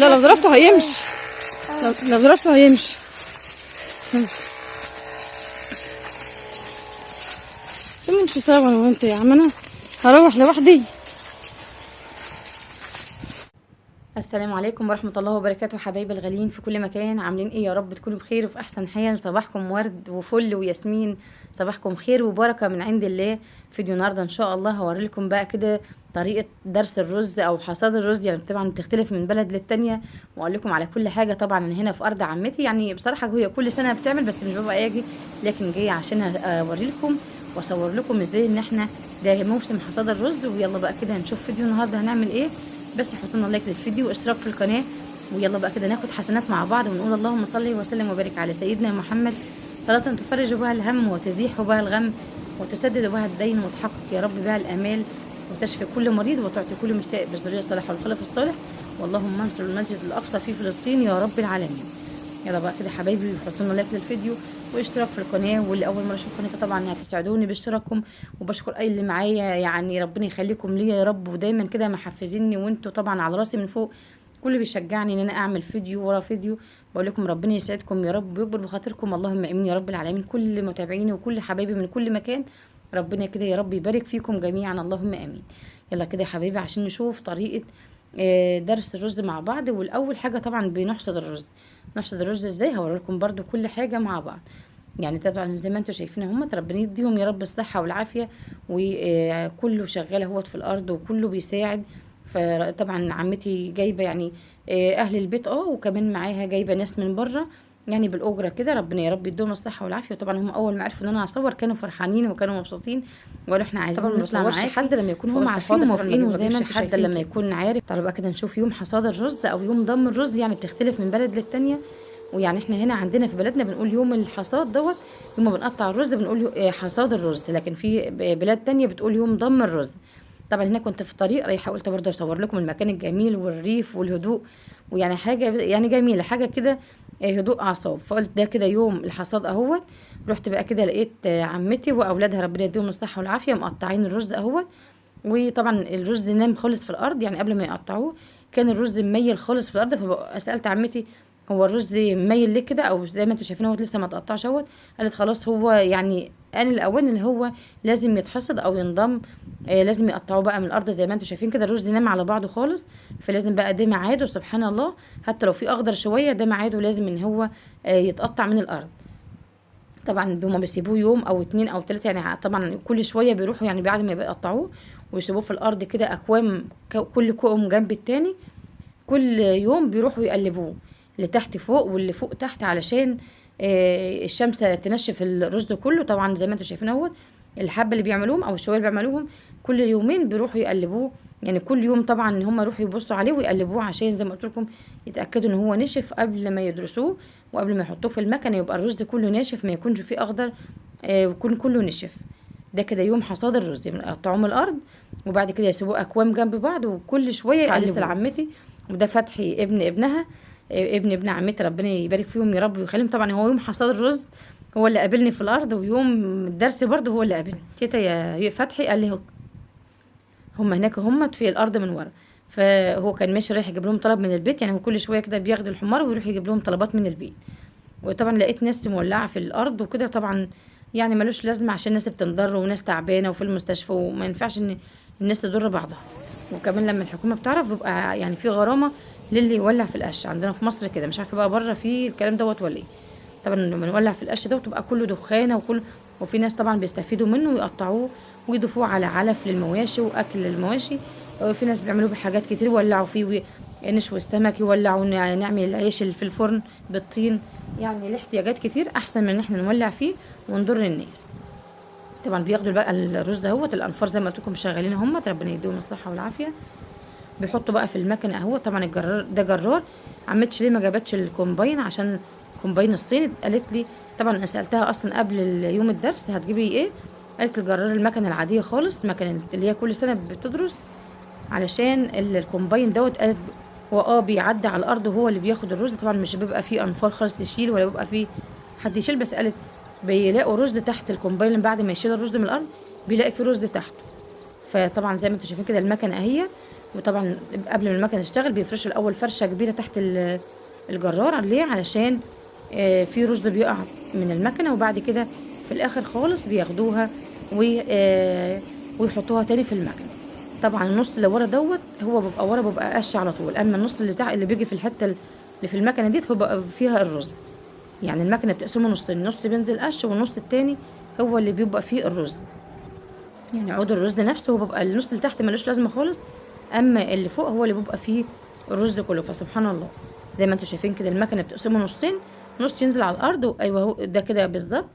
لا لو ضربته هيمشي، لو ضربته هيمشي. عشان نمشي سوا انا وانت يا عم، انا هروح لوحدي. السلام عليكم ورحمة الله وبركاته حبايبي الغاليين في كل مكان، عاملين ايه؟ يا رب تكونوا بخير وفي احسن حال. صباحكم ورد وفل وياسمين، صباحكم خير وبركة من عند الله. فيديو النهارده ان شاء الله هوري لكم بقى كده طريقة درس الرز او حصاد الرز، يعني طبعا بتختلف من بلد للتانية، واقول لكم على كل حاجة. طبعا انا هنا في ارض عمتي، يعني بصراحة هي كل سنة بتعمل بس مش ببقى اجي، لكن جاية عشان اوري لكم واصور لكم ازاي ان احنا ده موسم حصاد الرز. ويلا بقى كده هنشوف فيديو النهارده هنعمل ايه. بس حطوا لنا like للفيديو واشتراك في القناة، ويلا بقى كده ناخد حسنات مع بعض ونقول اللهم صل وسلم وبارك على سيدنا محمد، صلاة تفرج بها الهم وتزيح بها الغم وتسدد بها الدين وتحقق يا رب بها الآمال وتشفي كل مريض وتعطي كل مشتاق بالذرية الصالحة والخلف الصالح، واللهم انصر المسجد الأقصى في فلسطين يا رب العالمين. يلا بقى كده حبايبي حطوا لنا like للفيديو واشتراك في القناة، واللي أول مرة يشوف قناتي طبعا هتسعدوني باشتراككم، وبشكر أي اللي معايا، يعني ربنا يخليكم ليا يا رب، ودايما كده محفزيني وانتوا طبعا على راسي من فوق، كل بيشجعني ان انا اعمل فيديو ورا فيديو. بقول لكم ربنا يسعدكم يا رب ويكبر بخاطركم، اللهم امين يا رب العالمين. كل متابعيني وكل حبايبي من كل مكان، ربنا كده يا رب يبارك فيكم جميعا، اللهم امين. يلا كده يا حبايبي عشان نشوف طريقة درس الرز مع بعض. والاول حاجة طبعا بنحصد الرز. نحصد الرز ازاي هوريلكم برضو كل حاجة مع بعض. يعني طبعا زي ما انتم شايفين اهم، ربنا يديهم يا رب الصحة والعافية، وكله شغال اهوت في الارض وكله بيساعد. فطبعا عمتي جايبه يعني اهل البيت، وكمان معاها جايبه ناس من بره يعني بالاجرة كده، ربنا يا رب يديهم الصحة والعافية. وطبعا هم اول ما عرفوا ان انا هصور كانوا فرحانين وكانوا مبسوطين، وقالوا احنا عايزين نطلع معاكي. حد لما يكون هم عارفين وموافقين، وزي ما انتم حد لما يكون عارف. تعالوا بقى كده نشوف يوم حصاد الرز او يوم ضم الرز، يعني بتختلف من بلد للتانيه. ويعني احنا هنا عندنا في بلدنا بنقول يوم الحصاد دوت، يوم ما بنقطع الرز بنقول حصاد الرز، لكن في بلاد تانية بتقول يوم ضم الرز. طبعا هنا كنت في الطريق رايحة، قلت برضه اصور لكم المكان الجميل والريف والهدوء، ويعني حاجة يعني جميلة، حاجة كده هدوء اعصاب. فقلت ده كده يوم الحصاد اهوت. رحت بقى كده لقيت عمتي واولادها ربنا يديهم الصحة والعافية مقطعين الرز اهوت. وطبعا الرز نام خالص في الارض، يعني قبل ما يقطعوه كان الرز مميل خالص في الارض. فسالت عمتي هو الرز مايل ليه كده، او زي ما انتم شايفين اهوت لسه ما اتقطعش اهوت. قالت خلاص هو يعني آن الاوان اللي هو لازم يتحصد او ينضم، لازم يقطعوه بقى من الارض. زي ما انتم شايفين كده الرز نام على بعضه خالص، فلازم بقى ده ميعاده. سبحان الله، حتى لو في اخضر شوية ده ميعاده، لازم ان هو يتقطع من الارض. طبعا هما بيسيبوه يوم او 2 او 3، يعني طبعا كل شوية بيروحوا، يعني بعد ما بيقطعوه ويسيبوه في الارض كده اكوام، كل كوم جنب التاني، كل يوم بيروحوا يقلبوه اللي تحت فوق واللي فوق تحت، علشان الشمس تنشف الرز كله. طبعا زي ما انتم شايفين اهوت الحبة اللي بيعملوهم او الشويه اللي بيعملوهم كل يومين بيروحوا يقلبوه، يعني كل يوم طبعا ان هم يروحوا يبصوا عليه ويقلبوه، عشان زي ما قلت لكم يتاكدوا ان هو نشف قبل ما يدرسوه وقبل ما يحطوه في المكنه، يبقى الرز كله ناشف، ما يكونش فيه اخضر، ويكون كله نشف. ده كده يوم حصاد الرز، يقطعوه من الارض وبعد كده يسيبوه اكوام جنب بعض وكل شوية يقلبوه. لعمتي، وده فتحي ابن ابنها، ابن ابن عمتي، ربنا يبارك فيهم يا رب ويخليهم. طبعا هو يوم حصاد الرز هو اللي قابلني في الارض، ويوم الدرس برضه هو اللي قابلني. تيتا يا فتحي قال لي هم هناك هم في الارض من ورا، فهو كان ماشي رايح يجيب لهم طلب من البيت، يعني هو كل شوية كده بياخد الحمار ويروح يجيب لهم طلبات من البيت. وطبعا لقيت ناس مولعه في الارض وكده، طبعا يعني ملوش لازمه عشان الناس بتنضر وناس تعبانة وفي المستشفى، وما ينفعش ان الناس تضر بعضها. وكمان لما الحكومة بتعرف بيبقى يعني في غرامة للي يولع في القش، عندنا في مصر كده، مش عارفه بقى بره في الكلام دوت ولا ايه. طبعا لما نولع في القش دوت بيبقى كله دخانه وكل، وفي ناس طبعا بيستفيدوا منه ويقطعوه ويضيفوه على علف للمواشي واكل للمواشي، وفي ناس بيعملوه بحاجات كتير، يولعوا فيه نشوي السمك، يولعوا نعمل العيش اللي في الفرن بالطين، يعني الاحتياجات كتير احسن من ان احنا نولع فيه ونضر الناس. طبعا بياخدوا بقى الرز دهوت الانفار زي ما قلت لكم شغالين هم، ربنا يديهم الصحة والعافية. بيحطوا بقى في المكنه اهو. طبعا الجرار ده جرار، عمتش ليه ما جابتش ال combine؟ عشان combine الصيني. قالت لي طبعا انا سالتها اصلا قبل يوم الدرس هتجيبي ايه، قالت الجرار المكنه العادية خالص، مكنه اللي هي كل سنة بتدرس، علشان ال combine دوت. قالت هو بيعدي على الارض وهو اللي بياخد الرز، طبعا مش بيبقى فيه انفار خالص تشيل ولا بيبقى فيه حد يشيل، بس قالت بيلاقوا رز تحت ال combine بعد ما يشيل الرز من الارض بيلاقي فيه رز تحته. فطبعا زي ما انتم شايفين كده المكنه اهي، وطبعا قبل ما المكنه تشتغل بيفرشوا الاول فرشه كبيرة تحت الجرار. ليه؟ علشان في رز بيقع من المكنه، وبعد كده في الاخر خالص بياخدوها ويحطوها تاني في المكنه. طبعا النص اللي ورا دوت هو بيبقى ورا، بيبقى قش على طول. اما النص اللي تحت اللي بيجي في الحتة اللي في المكنه ديت هو بيبقى فيها الرز. يعني المكنه بتقسمه نصين، النص بينزل قش والنص التاني هو اللي بيبقى فيه الرز. يعني عود الرز نفسه هو بيبقى النص اللي تحت ملوش لازمه خالص، اما اللي فوق هو اللي بيبقى فيه الرز كله. فسبحان الله زي ما انتم شايفين كده المكنه بتقسمه نصين، نص ينزل على الارض، ايوه هو ده كده بالظبط،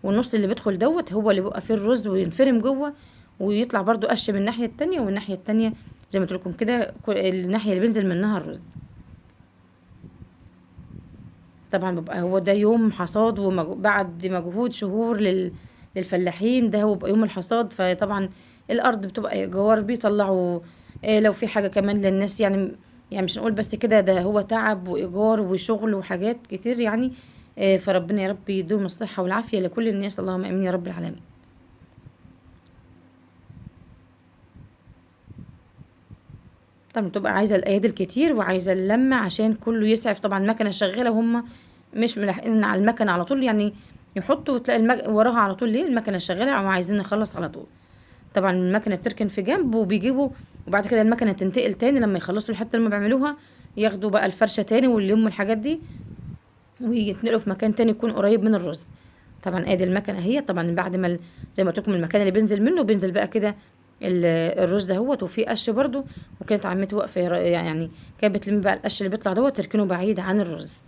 والنص اللي بيدخل دوت هو اللي بيبقى فيه الرز وينفرم جوه ويطلع برضو قش من الناحية التانية، والناحية التانية زي ما قلت لكم كده الناحية اللي بينزل منها الرز. طبعا بيبقى هو ده يوم حصاد، وبعد مجهود شهور للفلاحين ده هو بيبقى يوم الحصاد. فطبعا الارض بتبقى ايجار، بيطلعوا لو في حاجة كمان للناس، يعني مش نقول بس كده، ده هو تعب وايجار وشغل وحاجات كتير يعني. فربنا يا رب يدوم الصحة والعافية لكل الناس، اللهم امين يا رب العالمين. طبعا بتبقى عايزه الايادي الكتير وعايزه اللمة عشان كله يسعف. طبعا المكنه شغالة وهم مش ملاحقين على المكنه على طول، يعني يحطوا وتلاقي وراها على طول. ليه؟ المكنه شغالة او عايزين نخلص على طول. طبعا المكنه بتركن في جنب وبيجيبوا، وبعد كده المكنه تنتقل تاني لما يخلصوا الحتة اللي هم بيعملوها، ياخدوا بقى الفرشة تاني واللم والحاجات دي ويتنقلوا في مكان تاني يكون قريب من الرز. طبعا ادي المكنه اهي. طبعا بعد ما زي ما قلت لكم المكان اللي بينزل منه بينزل بقى كده الرز دهوت، وفي قش برده. وكانت عمتي واقفة يعني كانت بتلم بقى القش اللي بيطلع دوت تركنه بعيد عن الرز.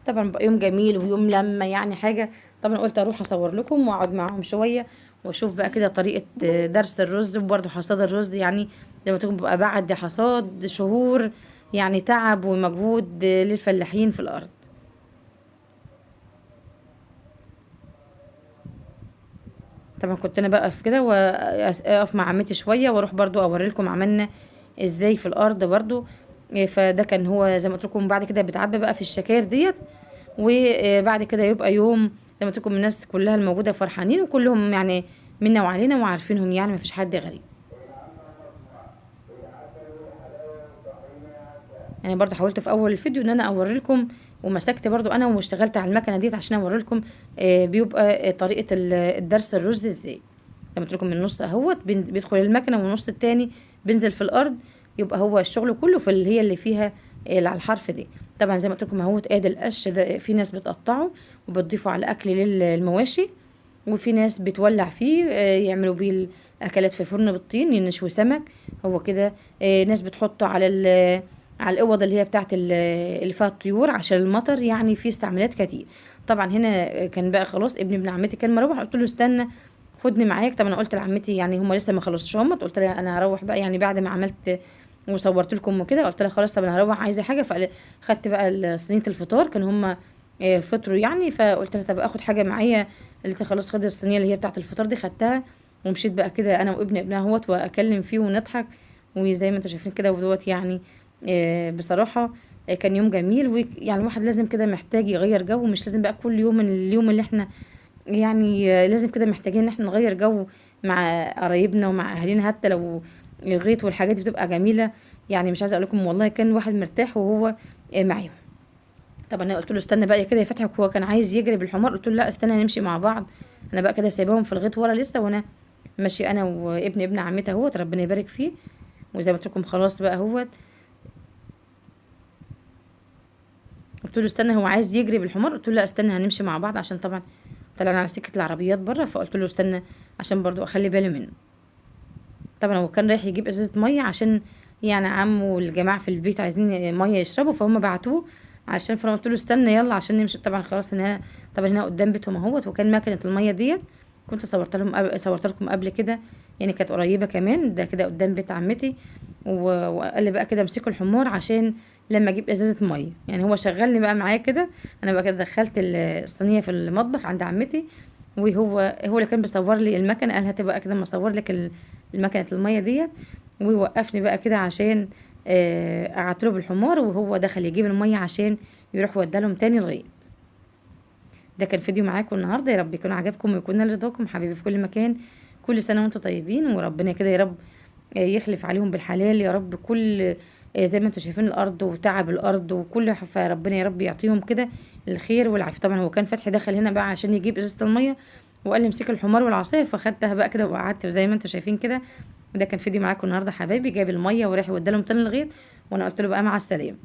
طبعا بقى يوم جميل ويوم لما يعني حاجة. طبعا قلت اروح اصور لكم واقعد معاهم شوية واشوف بقى كده طريقه درس الرز وبرده حصاد الرز. يعني زي ما تكون بقى بعد حصاد شهور، يعني تعب ومجهود للفلاحين في الارض. طبعا كنت انا بقف كده واقف مع عمتي شوية واروح برضو اوري لكم عملنا ازاي في الارض برضو. فده كان هو زي ما قلت لكم. بعد كده بتعبي بقى في الشكاير ديت، وبعد كده يبقى يوم زي ما قلت لكم الناس كلها الموجودة فرحانين وكلهم يعني منا وعلينا وعارفينهم، يعني ما فيش حد غريب. يعني برضو حاولت في اول الفيديو ان انا اوري لكم، ومسكت برضو انا واشتغلت على المكنه ديت عشان اوري لكم بيبقى طريقه الدرس الرز ازاي. زي ما قلت لكم من النص اهوت بيدخل المكنه، والنص التاني بينزل في الارض، يبقى هو الشغل كله في اللي هي اللي فيها اللي على الحرف دي. طبعا زي ما قلت لكم اهوت ادي القش ده، في ناس بتقطعه وبتضيفه على الاكل للمواشي، وفي ناس بتولع فيه يعملوا بيه الاكلات في فرن بالطين، ينشوي سمك هو كده. ناس بتحطه على على الاوض اللي هي بتاعت اللي فيها الطيور عشان المطر، يعني في استعمالات كتير. طبعا هنا كان بقى خلاص ابن عمتي كان مروح، قلت له استنى خدني معاك. طبعا قلت لعمتي يعني هم لسه ما خلصوش، هم قلت لها انا هروح بقى، يعني بعد ما عملت وصورت لكم وكده قلت لها خلاص طب انا هروح عايزه حاجة. فخدت بقى صينية الفطار، كان هم فطروا يعني، فقلت لها طب اخد حاجة معايا، قالت لي خلاص خدي الصينية اللي هي بتاعت الفطار دي. خدتها ومشيت بقى كده انا وابن ابنها اهوت، واكلم فيه ونضحك وزي ما انتم شايفين كده ودوت. يعني بصراحة كان يوم جميل، ويعني الواحد لازم كده محتاج يغير جو، مش لازم بقى كل يوم من اليوم اللي احنا يعني لازم كده محتاجين ان احنا نغير جو مع قرايبنا ومع اهالينا، حتى لو الغيط والحاجات دي بتبقى جميلة. يعني مش عايزه اقول لكم والله كان واحد مرتاح وهو معاهم. طبعا انا قلت له استنى بقى كده يا فتحي، هو كان عايز يجري بالحمار، قلت له لا استنى نمشي مع بعض، انا بقى كده سايباهم في الغيط ورا لسه، وانا ماشي انا وابن ابن عمتي اهوت ربنا يبارك فيه. وزي ما قلت لكم خلاص بقى اهوت، قلت له استنى هو عايز يجري بالحمار، قلت له لا استنى هنمشي مع بعض، عشان طبعا طلعنا على سكة العربيات بره، فقلت له استنى عشان برضو اخلي بالي منه. طبعا هو كان رايح يجيب ازازة مية عشان يعني عمه والجماعة في البيت عايزين مية يشربوا، فهم بعتوه عشان، فانا قلت له استنى يلا عشان نمشي. طبعا خلاص ان هنا طبعا هنا قدام بيتهم اهوت، وكان مكنه المية ديت كنت صورت لهم صورت لكم قبل كده، يعني كانت قريبه كمان، ده كده قدام بيت عمتي. وقال لي بقى كده امسكوا الحمار عشان لما اجيب ازازة مية، يعني هو شغلني بقى معاه كده. انا بقى كده دخلت الصينية في المطبخ عند عمتي، وهو هو اللي كان بيصور لي المكنه، قال هتبقى كده مصور لك المكنه المية ديت، ووقفني بقى كده عشان قعدت له بالحمار، وهو دخل يجيب المية عشان يروح ودالهم تاني الغيط. ده كان فيديو معاكم النهارده، يا رب يكون عجبكم ويكون رضاكم حبايبي في كل مكان. كل سنة وانتم طيبين، وربنا كده يا رب يخلف عليهم بالحلال يا رب. كل زي ما انتم شايفين الارض وتعب الارض وكل، فربنا يا رب يعطيهم كده الخير والعافية. طبعا هو كان فتحي دخل هنا بقى عشان يجيب ازازة المية، وقال لي امسكي الحمار والعصايه، فخدتها بقى كده وقعدت زي ما انتم شايفين كده. وده كان فيديو معاكم النهارده حبايبي. جاب المية وراح ودالهم تاني الغيط، وانا قلت له بقى مع السلامة.